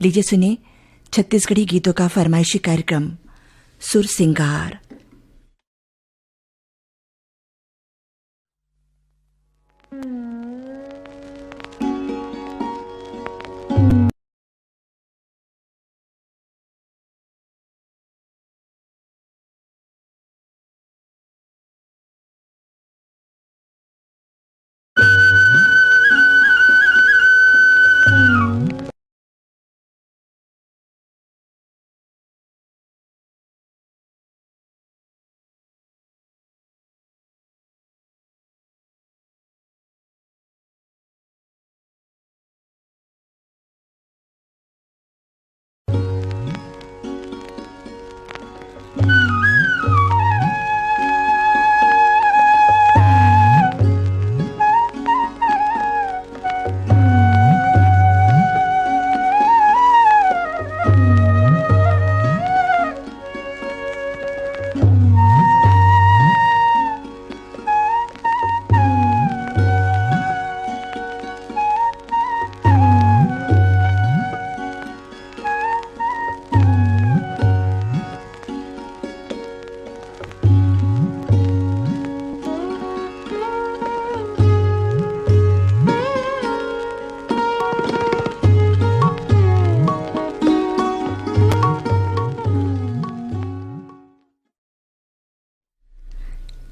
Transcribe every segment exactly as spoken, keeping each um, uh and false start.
लीजिए सुनिए छत्तीसगढ़ी गीतों का फरमाइशी कार्यक्रम सुर सिंगार।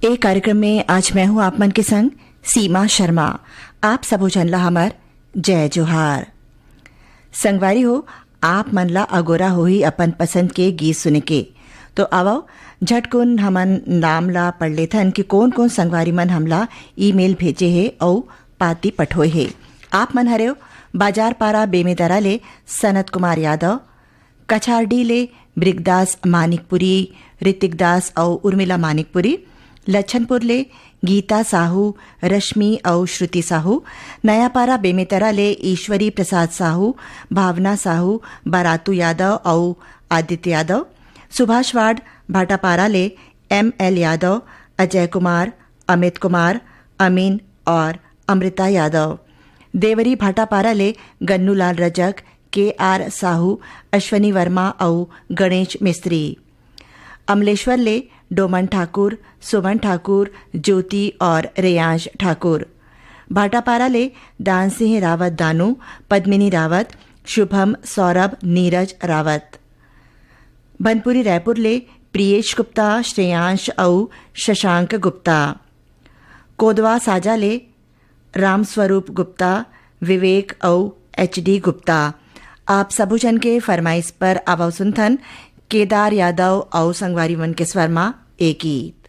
ए कार्यक्रम में आज मैं हूं आप मन के संग सीमा शर्मा। आप सबो झन ला हमर जय जोहार। संगवारी हो, आप मन ला अगोरा होही अपन पसंद के गीत सुने के। तो आवव, झटकुन हमन नाम ला पढ़ लेथन कि कोन-कोन संगवारी मन हमला ईमेल भेजे हे अउ पाती पठोए हे। आप मन हरेव बाजार पारा बेमेतरा ले सनत कुमार यादव, कछारडीह ले ब्रिगदास मानिकपुरी, ऋतिक दास अउ उर्मिला मानिकपुरी, लच्छनपुर ले गीता साहू, रश्मि अउ श्रुति साहू, नयापारा बेमेतरा ले ईश्वरी प्रसाद साहू, भावना साहू, बरातू यादव अउ आदित्य यादव, सुभाष वार्ड भाटापारा ले एम एल यादव, अजय कुमार, अमित कुमार, अमीन और अमृता यादव, देवरी भाटापारा ले गन्नूलाल रजक, के आर साहू, अश्वनी वर्मा अउ गणेश मिस्त्री। अमलेश्वर ले डोमन ठाकुर, सुमन ठाकुर, ज्योति और रेयांश ठाकुर। भाटापारा ले दान सिंह रावत दानू, पद्मिनी रावत, शुभम, सौरभ, नीरज रावत। बनपुरी रायपुर ले प्रियेश गुप्ता, श्रेयांश अउ शशांक गुप्ता। कोदवा साजा ले रामस्वरूप गुप्ता, विवेक अउ एच डी गुप्ता। आप सबो झन के फरमाइश पर आवव सुनथन केदार यादव अउ संगवारी मन के स्वर म ए गीत।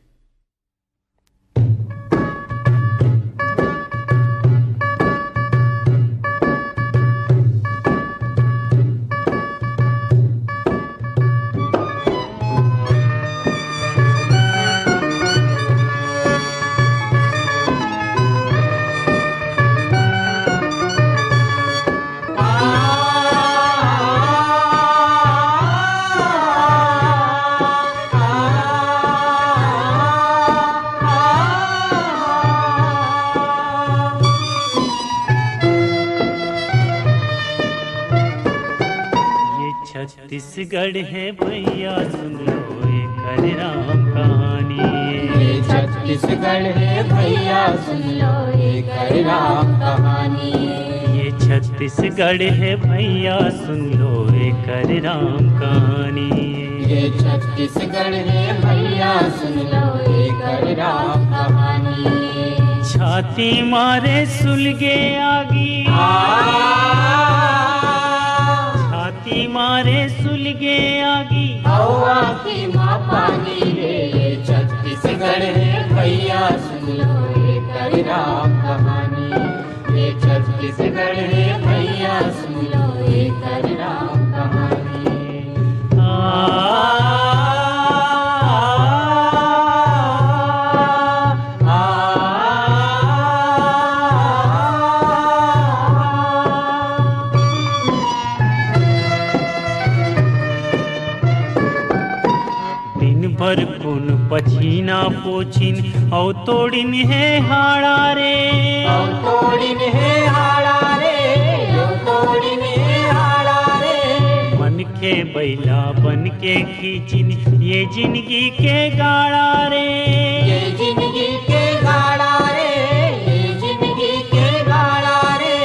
ये छत्तीसगढ़ है भैया, सुन लो एकर राम कहानी। ये छत्तीसगढ़ है भैया, सुन लो एकर राम कहानी। ये छत्तीसगढ़ है भैया, सुन लो एकर राम कहानी। ये छत्तीसगढ़ है भैया, सुन लो एकर राम कहानी। छाती मारे सुलगे आगी। आ। छाती मारे सुलगे आगी। अउ आँखी म पानी रे, ये छत्तीसगढ़ हे भैया, सुन लो एकर राम कहानी। ये छत्तीसगढ़ हे भैया, सुन लो एकर राम कहानी। आ, आ, आ, आ, दिन भर कुन पछीना पोछिन, अउ तोड़िन हे हाड़ा रे। अउ तोड़िन हे हाड़ा रे, अउ तोड़िन हे हाड़ा रे। ये बैला बन के खींचिन ये जिंदगी के गाड़ा रे। ये जिंदगी के गाड़ा रे, ये जिंदगी के गाड़ा रे।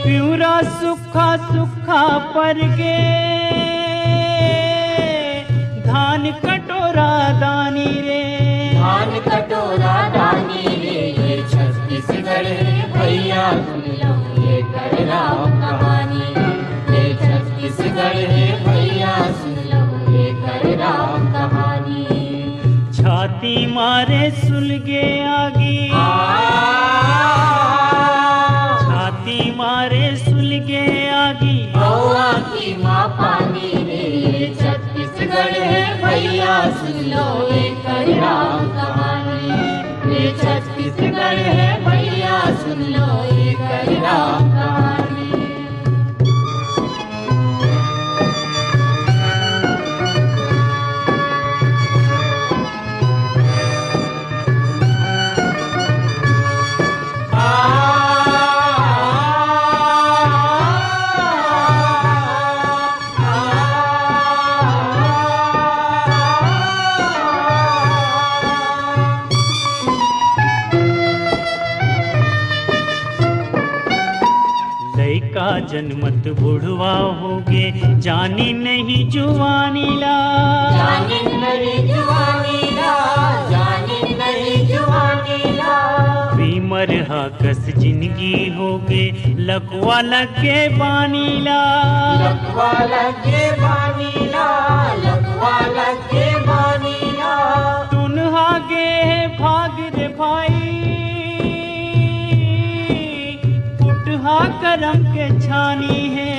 पिउरा सुक्खा सुक्खा पर गे, धान कटोरा दानी रे। धान कटोरा दानी रे, ये छत्तीसगढ़ हे भैया, सुन लो ये कर राम कहानी। ये छत्तीसगढ़ हे भैया, सुन लो ये कर राम कहानी। छाती मारे सुलगे आगी, आ। छाती मारे सुलगे आगी, अउ आँखी मा पानी रे। ये छत्तीसगढ़ हे भैया, सुन लो ये कर राम कहानी। ये छत्तीसगढ़ हे भैया, सुन लो ये कर राम कहानी। लइका जनमत बुढ़वा होगे, जानी नहीं जुवानी ला। जानी नहीं जुवानी ला, जानी नहीं जुवानी ला। बीमर हा कस जिंदगी होगे, लकवा लगे बानी ला। लकवा लगे बानी ला, लकवा लगे बानी ला। तुनहा गे हे भाग रे भाई, फुटहा करम के छानी हे।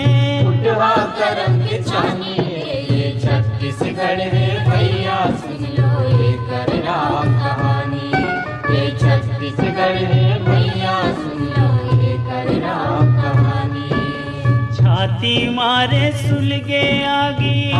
फुटहा करम के छानी हे, ये छत्तीसगढ़ हे भैया, सुन लो ये कर राम कहानी। ये छत्तीसगढ़ हे भैया, सुन लो ये कर राम कहानी। छाती मारे सुलगे आगी, आ।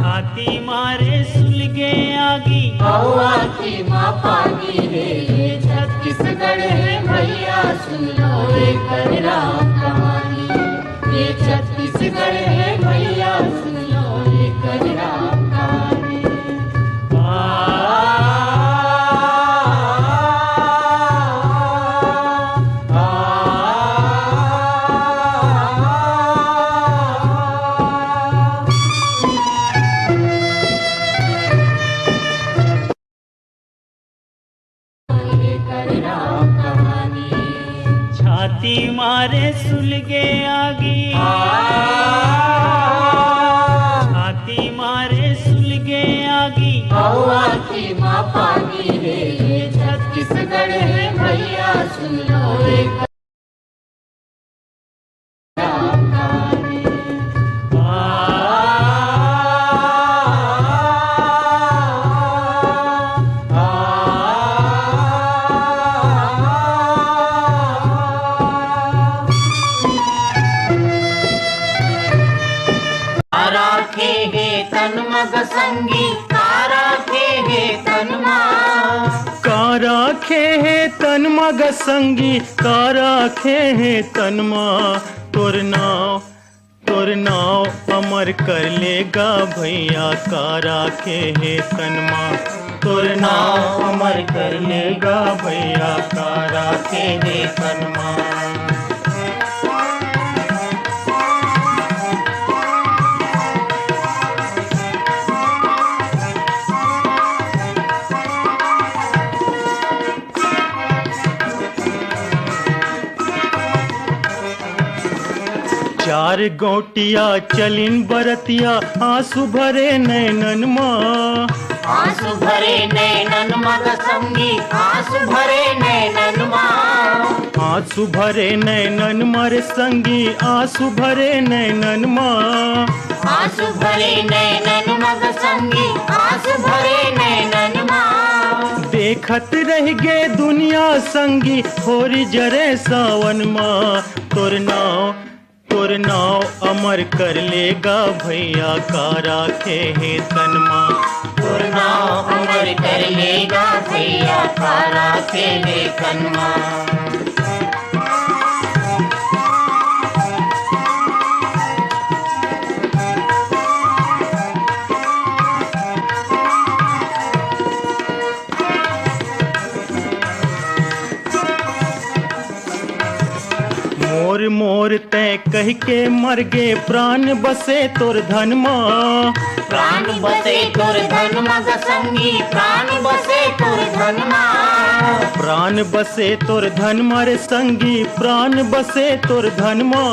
छाती मारे सुलगे आगी, अउ आँखी मा पानी रे। ये छत्तीसगढ़ हे भैया, सुन लो ये कर राम कहानी। ये छत्तीसगढ़ हे भैया, सुन लो ये कर राम कहानी। आ, आ, आ, आ। छाती मारे सुलगे आगी, छाती मारे सुलगे आगी, अउ आँखी मा पानी रे। ये छत्तीसगढ़ हे भैया, सुन लो एक राखे हे तन मग संगी, का राखे हे तन मा। का राखे हे तन मग संगी, का राखे हे तन मा। तोर नाव, तोर नाव अमर कर लेगा भैया, का राखे हे तन मा। तोर नाव अमर कर लेगा भैया, का राखे हे तन मा। चार गौटिया चलिन बरतिया, आंसू भरे नैनन मा। आंसू भरे नैनन मा ग संगी, आंसू भरे नैनन मा। आंसू भरे नैनन मा रे संगी, आंसू भरे नैनन मा। आंसू भरे नैनन मा ग संगी, आंसू भरे नैनन मा। देखत रह गे दुनिया संगी, होरी जरे सावन मा। तोर नाव, तोर नाव अमर कर लेगा भैया, का राखे हे तन मा। तोर नाव अमर कर लेगा भैया, का राखे हे तन मा। मोर तैं कहिके मर गे, प्राण बसे तोर धन मा। प्राण बसे तोर धन मा ग संगी, प्राण बसे तोर धन मा। प्राण बसे तोर धन मा रे संगी, प्राण बसे तोर धन मा।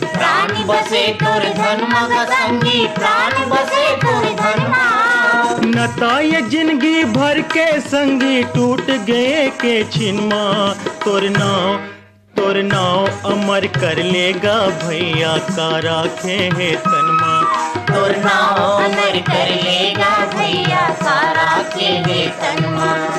प्राण बसे तोर धन मा ग संगी, प्राण बसे तोर धन मा। नता ये जिनगी भर के संगी, टूट गे के छिन मा। तोर नाव तोर नाव अमर कर ले गा भैया, का राखे हे तन मा। तोर नाव अमर कर ले गा भैया, का राखे हे तन मा।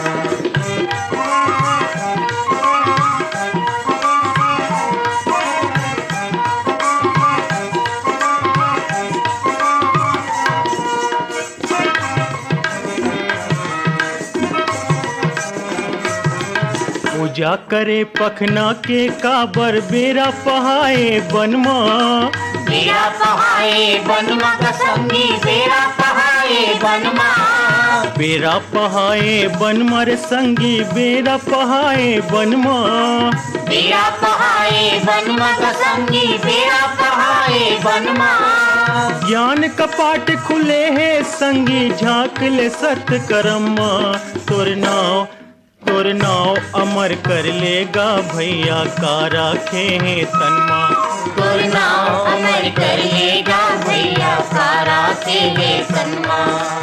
पूजा करे पखना के, काबर बेरा पहाए बन मा। बेरा पहाए बन मा ग संगी, बेरा पहाए बन मा। बेरा पहाए बन मा रे संगी, बेरा पहाए बन मा। बेरा पहाए बन मा ग संगी, बेरा पहाए बन मा। ज्ञान कपाट खुले हे संगी, झांक ले सत करम मा। तोर नाव तोर नाव अमर कर ले गा भैया, का राखे हे तन मा। तोर नाव अमर कर ले गा भैया, का राखे हे तन मा।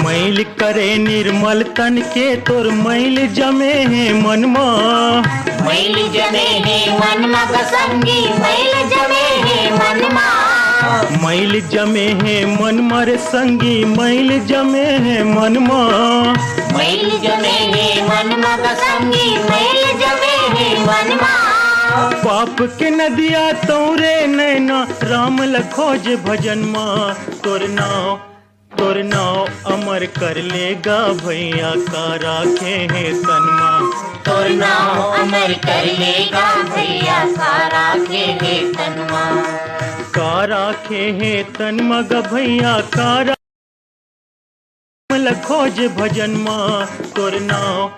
मैल करे निर्मल तन के, तोर मैल जमे हे मन मा। मैल जमे हे मन मा ग संगी, मैल जमे हे मन मा। मैल जमे हे मन मा रे संगी, मैल जमे हे मन मा। मैल जमे हे मन मा ग संगी, मैल जमे हे मन मा। पाप के नदिया तौरे नैना, राम ल खोज भजन मा। तोर नाव तोर नाव अमर कर ले गा भैया, का राखे हे तन मा। तोर नाव अमर कर ले गा भैया, का राखे हे तन मा। का राखे हे तन मा ग भैया, का रा-, ल खोज भजन मा। तोर नाव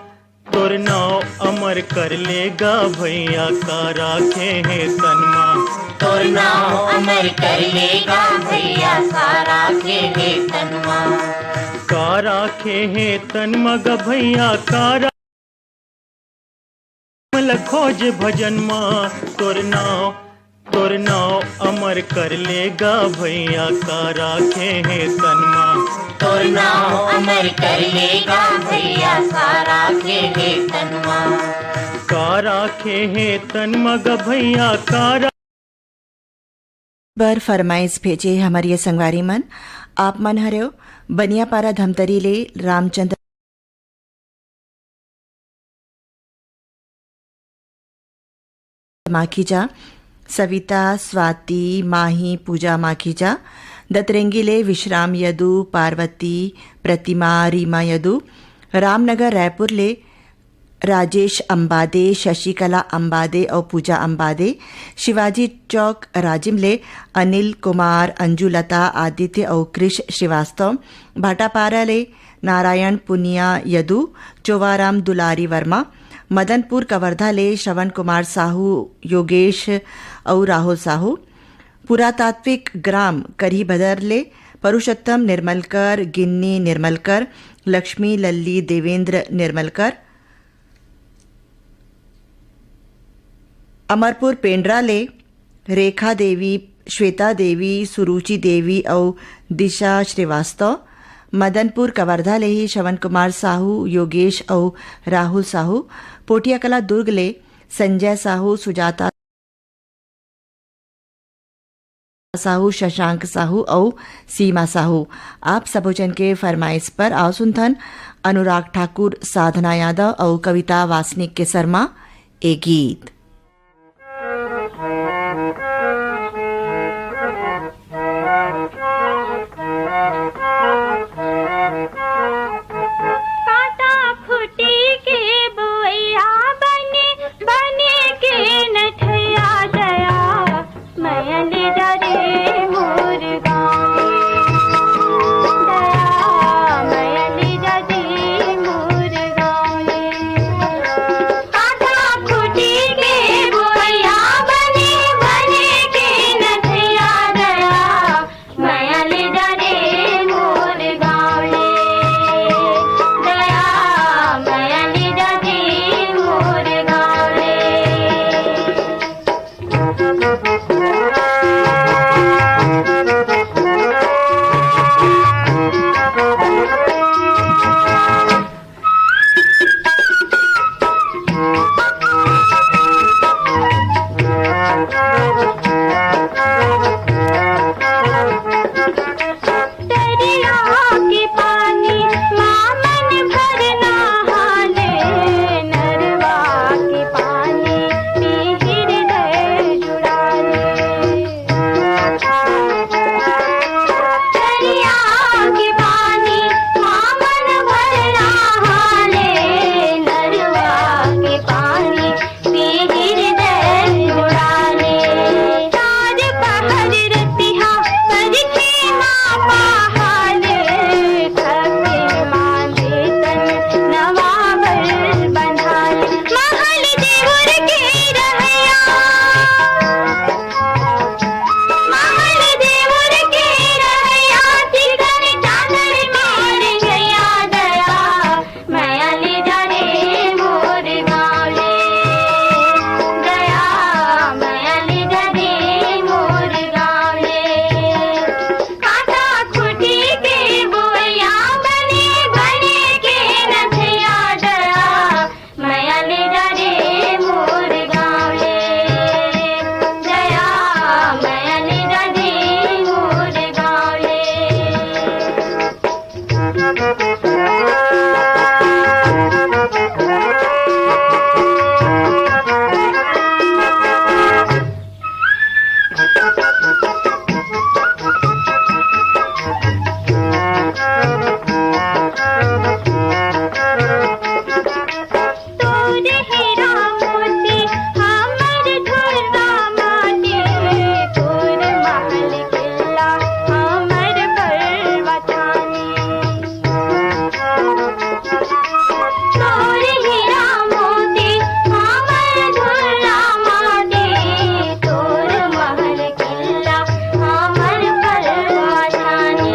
तोर नाव अमर कर ले गा भैया, का राखे हे तन मा। तोर नाव अमर कर ले गा भैया, का राखे हे तन मा। का राखे हे तन मा ग भैया, का रा-, ल खोज भजन मा। तोर नाव तोर नाव अमर कर ले गा भैया, का राखे हे तन मा। तोर नाव अमर कर ले गा भैया, का राखे हे तन मा। का राखे हे तन मा ग भैया, का रा- बर फरमाइश भेजे हमर ये संगवारी मन। आप मन हरेव बनियापारा धमतरी ले रामचंद्र माखीजा, सविता, स्वाति, माही, पूजा माखीजा, दतरेंगी ले विश्राम यदु, पार्वती, प्रतिमा, रीमा यदु, रामनगर रायपुर ले राजेश अंबादे, शशिकला अंबादे अउ पूजा अंबादे, शिवाजी चौक राजिम ले अनिल कुमार, अंजुलता, आदित्य अउ कृष श्रीवास्तव, भाटापारा ले नारायण पुनिया यदु, चोवाराम दुलारी वर्मा, मदनपुर कवर्धा ले श्रवण कुमार साहू, योगेश अउ राहुल साहू, पुरातात्विक ग्राम करीभदर ले पुरुषोत्तम निर्मलकर, गिन्नी निर्मलकर, लक्ष्मी लल्ली देवेंद्र निर्मलकर, अमरपुर पेंड्रा ले रेखा देवी, श्वेता देवी, सुरुचि देवी अउ दिशा श्रीवास्तव। मदनपुर कवर्धा ले ही श्रवण कुमार साहू, योगेश अउ राहुल साहू। पोटियाकला दुर्ग ले संजय साहू, सुजाता साहू, शशांक साहू अउ सीमा साहू। आप सबो झन के फरमाइश पर आओ सुनथन अनुराग ठाकुर, साधना यादव अउ कविता वासनिक के शर्मा ए गीत। कांटा खूंटी के बोइया बने, बने के तरिया के पानी मा मन भर नहाले, नरवा के पानी पी हृदय जुड़ाले। तरिया के पानी मा मन भर नहाले, नरवा के पानी पी हृदय जुड़ाले। चार पहर रतिहा परिखे मा पहाले, थके मांदे तन नवा बर बंधाले। महल देवर के रहया, महल देवर के रहया, चिकन चादर मार गया दया। मया ले जा रे मोर गाँव ले, दया, मया ले जा रे मोर गाँव ले। कांटा खूंटी के बोइया बने, बने के नथिया दया, मया ले जा रे मोर गाँव ले, दया, मया ले जा रे मोर गाँव ले। तोर हीरा मोती हमर धुर्रा माटी, तोर महल किला हमर परवा छानी। तोर हीरा मोती हमर धुर्रा माटी, तोर महल किला हमर परवा छानी।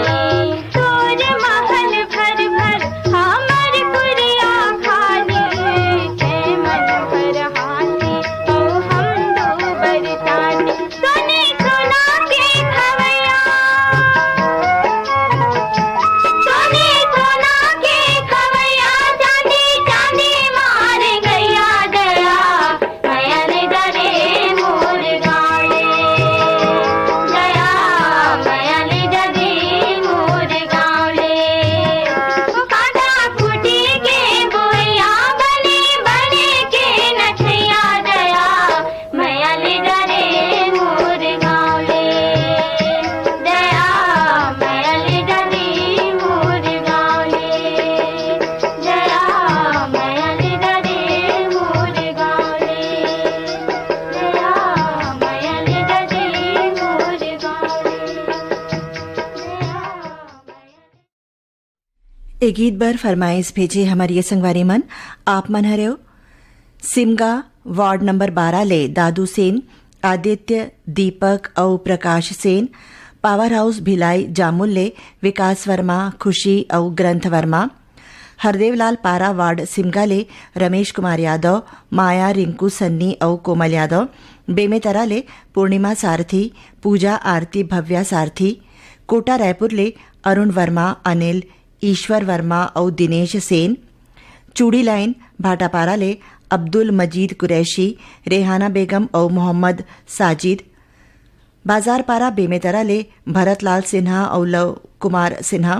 तोर महल भर भर हमर कुरिया खानी, जय मन भर हाथी अउ हम दू बरतानी। सोने सोना के खवैया, सोने सोना के खवैया, चांदी चांदी मार गया दया। मया ले जा रे मोर गाँव ले, दया, मया ले जा रे मोर गाँव ले। कांटा खूंटी के बोइया बने, बने के नथिया दया, मया ले जा रे मोर गाँव ले, दया, मया ले जा रे मोर गाँव ले। ए गीत बर फरमाइश भेजे हमर ये संगवारी मन, आप मन हरेव सिमगा वार्ड नंबर बारह ले दादू सेन, आदित्य, दीपक अउ प्रकाश सेन, पावर हाउस भिलाई जामुल ले विकास वर्मा, खुशी अउ ग्रंथ वर्मा, हरदेवलाल पारा वार्ड सिमगा ले रमेश कुमार यादव, माया, रिंकू, सन्नी अउ कोमल यादव, बेमेतरा ले पूर्णिमा सारथी, पूजा आरती, भव्या सारथी, कोटा रायपुर ले अरुण वर्मा, अनिल, ईश्वर वर्मा अउ दिनेश सेन, चूड़ी लाइन भाटापारा ले अब्दुल मजीद कुरैशी, रेहाना बेगम अउ मोहम्मद साजिद, बाजारपारा बेमेतरा ले भरतलाल सिन्हा अउ लव कुमार सिन्हा,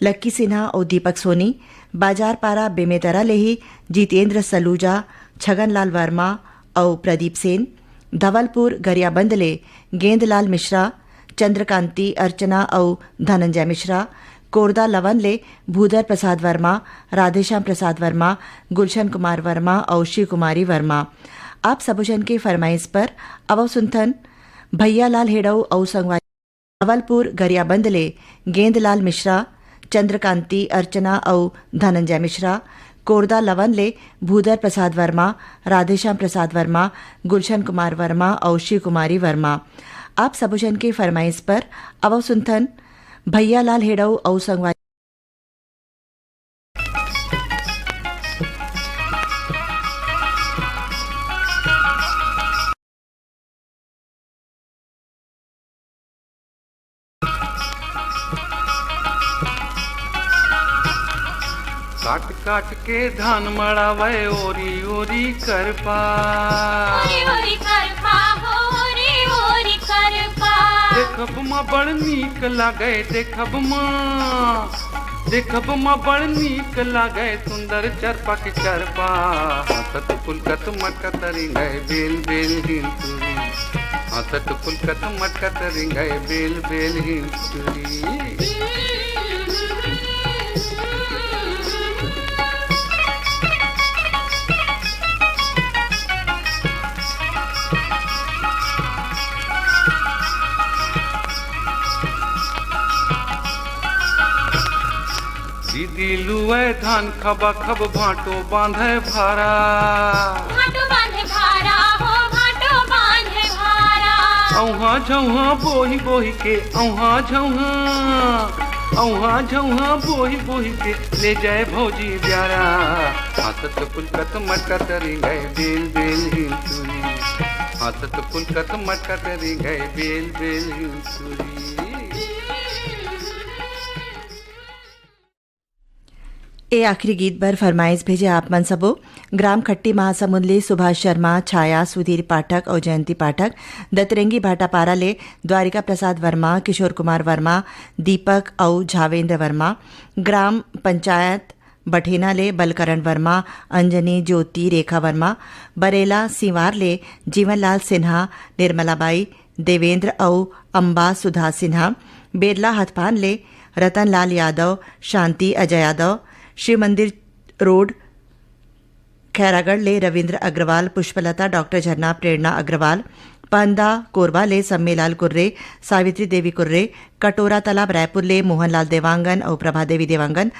लक्की सिन्हा अउ दीपक सोनी, बाजारपारा बेमेतरा ले ही जितेंद्र सलूजा, छगनलाल वर्मा अउ प्रदीप सेन, धवलपुर गरियाबंद ले गेंदलाल मिश्रा, चंद्रकांति, अर्चना अउ धनंजय मिश्रा, कोरदा लवन ले भूधर प्रसाद वर्मा, राधेश्याम प्रसाद वर्मा, गुलशन कुमार वर्मा अउ शिव कुमारी वर्मा। आप सबो झन के फरमाइश पर अवव सुनथन भैया लाल हेड़ऊ अउ संगवारी। धवलपुर गरियाबंद ले गेंदलाल मिश्रा, चंद्रकांति, अर्चना अउ धनंजय मिश्रा, कोरदा लवन ले भूधर प्रसाद वर्मा, राधेश्याम प्रसाद वर्मा, गुलशन कुमार वर्मा अउ शिव कुमारी वर्मा। आप सबो झन के फरमाइश पर अवव सुनथन भैया लाल हेड़ऊ अउ संगवारी। काट काट के धान मड़ावे, ओरी ओरी करपा। ओरी ओरी करपा हो। देखब म बड़ नीक लागय, देखब म, देखब म बड़ नीक लागय, सुंदर चरपा के चरपा। हंसत फुलकत मटकत रिंगय बेल बेल हिंसुरी। हंसत फुलकत मटकत रिंगय बेल बेल हिंसुरी। दीदी लुए धान खबा खब भांटो बांधे भारा। भांटो बांधे भारा हो, भांटो बांधे भारा। औहा झौहा बोही बोही के, औहा झौहा, औहा झौहा बोही बोही के ले जाए भौजी ब्यारा। हंसत फुलकत मटकत रिंगय बेल बेल हिंसुरी। हंसत फुलकत मटकत रिंगय बेल बेल हिंसुरी। ए आखिरी गीत बर फरमाइश भेजे आप मन सबो। ग्राम खट्टी महासमुंद ले सुभाष शर्मा, छाया, सुधीर पाठक अउ जयंती पाठक। दतरेंगी भाटापारा ले द्वारिका प्रसाद वर्मा, किशोर कुमार वर्मा, दीपक अउ झावेंद्र वर्मा। ग्राम पंचायत बठेना ले बलकरण वर्मा, अंजनी, ज्योति, रेखा वर्मा। बरेला सिंवार ले जीवनलाल सिन्हा, निर्मला बाई, देवेंद्र अउ अम्बा सुधा सिन्हा। बेरला हथपान ले रतनलाल यादव, शांति अजय यादव। शिव मंदिर रोड खैरागढ़ ले रविंद्र अग्रवाल, पुष्पलता, डॉक्टर झरना, प्रेरणा अग्रवाल। पांदा कोरबा ले सम्मेलाल कुर्रे, सावित्री देवी कुर्रे। कटोरा तालाब रायपुर ले मोहनलाल देवांगन अउ प्रभा देवी देवांगन।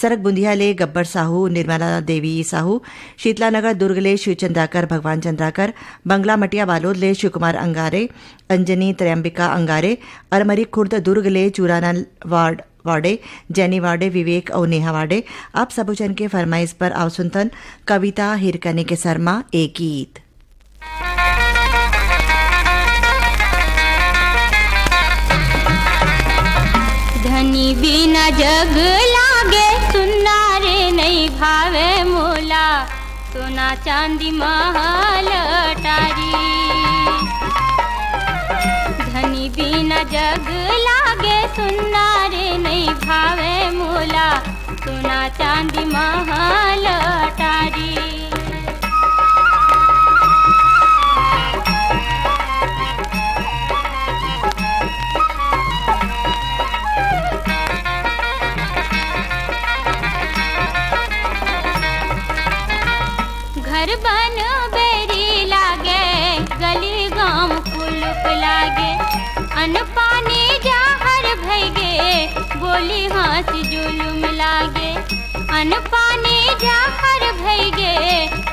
सरगबुंदिया ले गब्बर साहू, निर्मला देवी साहू। शीतला नगर दुर्ग ले शिव चंद्राकर, भगवान चंद्राकर। बंगला मटिया बालोद ले शिवकुमार अंगारे, अंजनी त्रयंबिका अंगारे। अरमरी खुर्द दुर्ग ले चूराना वार्ड, वार्डे, जैनी वार्डे, विवेक अउ नेहा वार्डे। आप सबो झन के फरमाइश पर आव सुनथन कविता हिरकने के शर्मा ए गीत। धनी बिना जग लागे सुन्ना रे, नइ भावे मोला सोना चांदी महल अटारी। धनी बिना जग लागे सुन्ना रे, नइ भावे मोला सोना चांदी महल अटारी। घर बन बेरी लागे, गली गांव कुलुप लागे, अन्न पानी जाहर भइगे, बोली हांसी जुलुम लागे। अन्न पानी जाहर भइगे,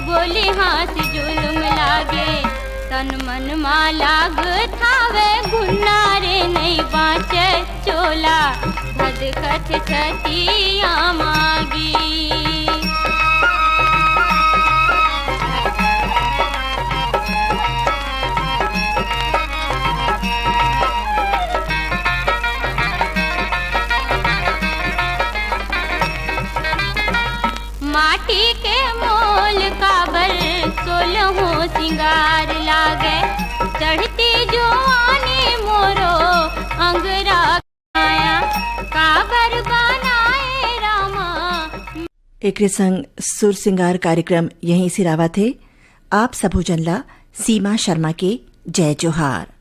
बोली हांसी जुलुम लागे। तन मन मा लागत हावे घुन्ना रे, नइ बांचे चोला, धधकत छतिया मागी। माटी के मोल काबर सोलहो सिंगार लागे, चढ़ती जुआनी मोरो अंगरा आया, काबर बनाए रामा। एकरे संग सुर सिंगार कार्यक्रम यहीं सिरावत हे। आप सबो जन ला सीमा शर्मा के जय जोहार।